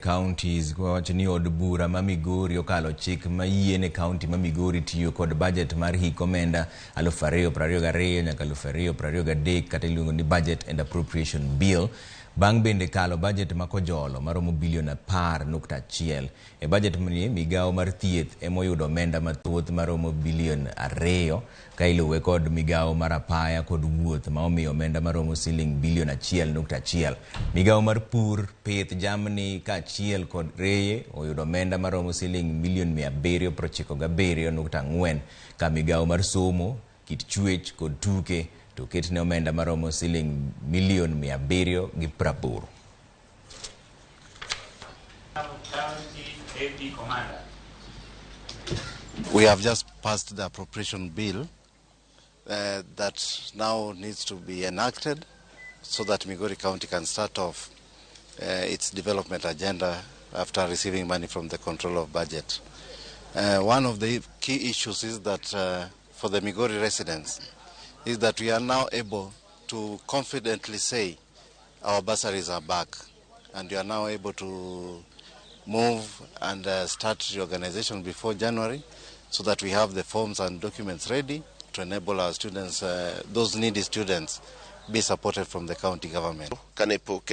Counties wacho ni od bura ma Migori okalo chik ma yiene kaunti ma Migori tiyo kod budget mar hik omenda 2022 nyaka 2023, kata iluongo ni Budget and Appropriation Bill, bang' bende kalo budget ma kojolo maromo bilion 10.1. E budget ni, migawo mar thieth emoyudo omenda mathoth maromo bilion 2, ka iluwe kod migawo mar apaya kod wuoth ma omiyo omenda maromo siling bilion 1.1. Migawo mar pur, pith jamni kaachiel kod reye oyudo omenda maromo siling milion 797.4, ka migawo mar somo, kit chwech kod tuke to oketne omenda maromo siling milion 780. County AP Commander. We have just passed the appropriation bill that now needs to be enacted so that Migori County can start off its development agenda after receiving money from the control of budget. One of the key issues is that for the Migori residents is that we are now able to confidently say our bursaries are back, and we are now able to move and start reorganization before January so that we have the forms and documents ready to enable our students, those needy students, be supported from the county government. Kane pok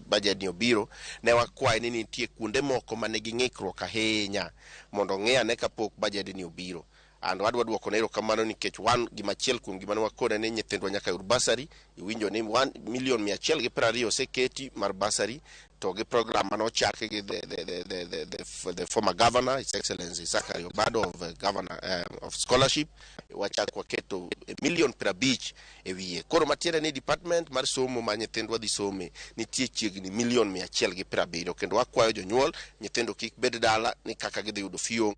budget ni obiro, ne wakwaye ni nitie kuonde moko mane gi ng'ikruok ahinya mondo ong'i ane kapok budget ni obiro, and wadwa duoko ne erokamano nikech wan gima achiel kuom gima ne wakone ni nyithindwa nyaka yud bursary. Iwinjo ni 1,120,000,000 oseketi mar bursary, to gi program manochaki gi the former governor, His Excellency Zachary Obado, of governor of scholarship, wachak waketo milion 50 e wiye. Koro matiende ni department mar somo ma nyithindwa dhi some nitie chiegni milion 170, kendo wakwayo jonyuol nyithindo kik bed dala ni kaka gidhi yudo fee.